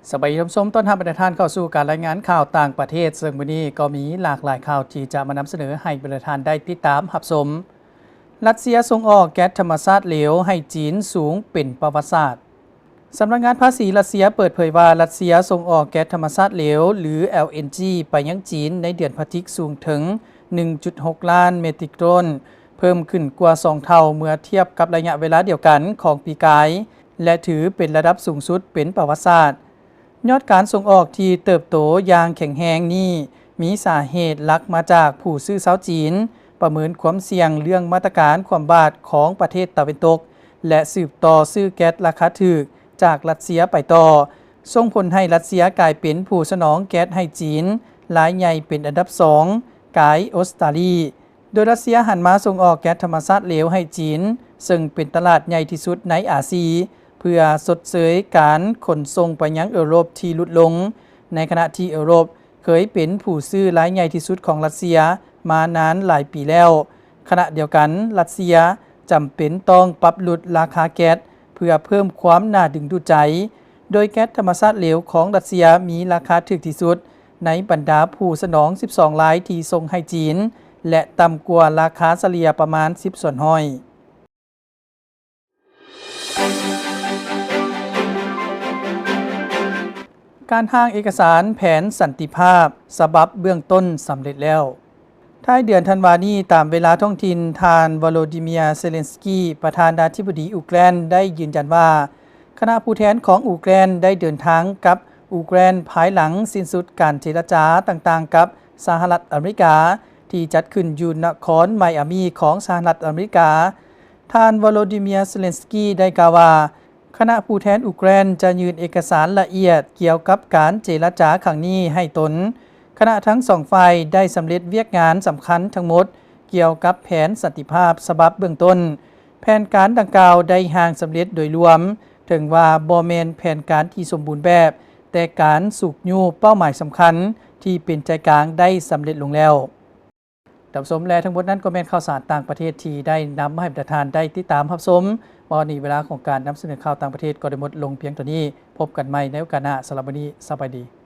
ສະບາຍດີທ່ານຜູ້ຊົມ, ຕ້ອນຮັບບັນດາທ່ານເຂົ້າສູ່ການລາຍງານຂ່າວຕ່າງປະເທດ, ເຊິ່ງມື້ນີ້ກໍມີຫຼາກຫຼາຍຂ່າວທີ່ຈະມານຳສະເໜີໃຫ້ບັນດາທ່ານໄດ້ຕິດຕາມຮັບຊົມ. ຣັດເຊຍສົ່ງອອກແກັສທຳມະຊາດເຫຼວໃຫ້ຈີນສູງເປັນປະຫວັດສາດ. ສຳນັກງານພາສີຣັດເຊຍເປີດເຜີຍວ່າ ຣັດເຊຍສົ່ງອອກແກັສທຳມະຊາດເຫຼວ ຫຼື ແອລເອັນຈີ ໄປຍັງຈີນໃນເດືອນພະຈິກສູງເຖິງ ໜຶ່ງຈຸດຫົກລ້ານເມັດຣິກໂຕນ, ເພີ່ມຂຶ້ນກວ່າສອງເທົ່າເມື່ອທຽບກັບໄລຍະເວລາດຽວກັນຂອງປີກາຍ ແລະ ຖືເປັນລະດັບສູງສຸດເປັນປະຫວັດສາດ. ຍອດການສົ່ງອອກທີ່ເຕີບໂຕຢ່າງແຂງແຮງນີ້ ມີສາເຫດຫຼັກມາຈາກຜູ້ຊື້ຊາວຈີນປະເມີນຄວາມສ່ຽງເລື່ອງມາດຕະການຄວ່ຳບາດຂອງປະເທດຕາເວັນຕົກ ແລະ ສືບຕໍ່ຊື້ແກັສລາຄາຖືກຈາກຣັດເຊຍໄປຕໍ່, ສົ່ງຜົນໃຫ້ຣັດເຊຍກາຍເປັນຜູ້ສະໜອງແກັສໃຫ້ຈີນລາຍໃຫຍ່ເປັນອັນດັບສອງ ກາຍອົດສະຕາລີ. ໂດຍຣັດເຊຍຫັນມາສົ່ງອອກແກັສທຳມະຊາດເຫຼວໃຫ້ຈີນ, ເຊິ່ງເປັນຕະຫຼາດໃຫຍ່ທີ່ສຸດໃນອາຊີ, ເພື່ອຊົດເຊີຍການຂົນສົ່ງໄປຍັງເອີຣົບທີ່ຫຼຸດລົງ, ໃນຂະນະທີ່ເອີຣົບເຄີຍເປັນຜູ້ຊື້ລາຍໃຫຍ່ທີ່ສຸດຂອງຣັດເຊຍມານານຫຼາຍປີແລ້ວ. ຂະນະດຽວກັນ, ຣັດເຊຍຈຳເປັນຕ້ອງປັບຫຼຸດລາຄາແກັສ ເພື່ອເພີ່ມຄວາມໜ້າດຶງດູດໃຈ, ໂດຍແກັສທຳມະຊາດເຫຼວຂອງຣັດເຊຍມີລາຄາຖືກທີ່ສຸດໃນບັນດາຜູ້ສະໜອງສິບສອງລາຍທີ່ສົ່ງໃຫ້ຈີນ ແລະ ຕ່ຳກວ່າລາຄາສະເລ່ຍປະມານສິບສ່ວນຮ້ອຍ. ການຮ່າງເອກະສານແຜນສັນຕິພາບສະບັບເບື້ອງຕົ້ນສຳເລັດແລ້ວ. ທ້າຍເດືອນທັນວານີ້ ຕາມເວລາທ້ອງຖິ່ນ, ທ່ານ ໂວໂລດີເມຍ ເຊເລັນສກີ ປະທານາທິບໍດີອູເຄຣນ ໄດ້ຢືນຢັນວ່າ ຄະນະຜູ້ແທນຂອງອູເຄຣນໄດ້ເດີນທາງກັບອູເຄຣນ ພາຍຫຼັງສິ້ນສຸດການເຈລະຈາຕ່າງໆກັບສະຫະລັດອາເມລິກາ ທີ່ຈັດຂຶ້ນຢູ່ນະຄອນໄມອາມີຂອງສະຫະລັດອາເມລິກາ. ທ່ານ ໂວໂລດີເມຍ ເຊເລັນສກີ ໄດ້ກ່າວວ່າ ຄະນະຜູ້ແທນອູເຄຣນຈະຍື່ນເອກະສານລະອຽດກ່ຽວກັບການເຈລະຈາຄັ້ງນີ້ໃຫ້ຕົນ, ຂະນະທັງສອງຝ່າຍໄດ້ສຳເລັດວຽກງານສຳຄັນທັງໝົດກ່ຽວກັບແຜນສັນຕິພາບສະບັບເບື້ອງຕົ້ນ. ແຜນການດັ່ງກ່າວໄດ້ຮ່າງສຳເລັດໂດຍລວມ, ເຖິງວ່າບໍ່ແມ່ນແຜນການທີ່ສົມບູນແບບ, ແຕ່ການຊຸກຍູ້ເປົ້າໝາຍສຳຄັນທີ່ເປັນໃຈກາງໄດ້ສຳເລັດລົງແລ້ວ. ທ່ານຜູ້ຊົມ ແລະ ທັງໝົດນັ້ນກໍແມ່ນຂ່າວສານຕ່າງປະເທດທີ່ໄດ້ນຳມາໃຫ້ບັນດາທ່ານໄດ້ຕິດຕາມຮັບຊົມ. ມາຮອດນີ້ເວລາຂອງການນຳສະເໜີຂ່າວຕ່າງປະເທດກໍໄດ້ໝົດລົງພຽງເທົ່ານີ້. ພົບກັນໃໝ່ໃນໂອກາດໜ້າ. ສຳລັບມື້ນີ້ ສະບາຍດີ.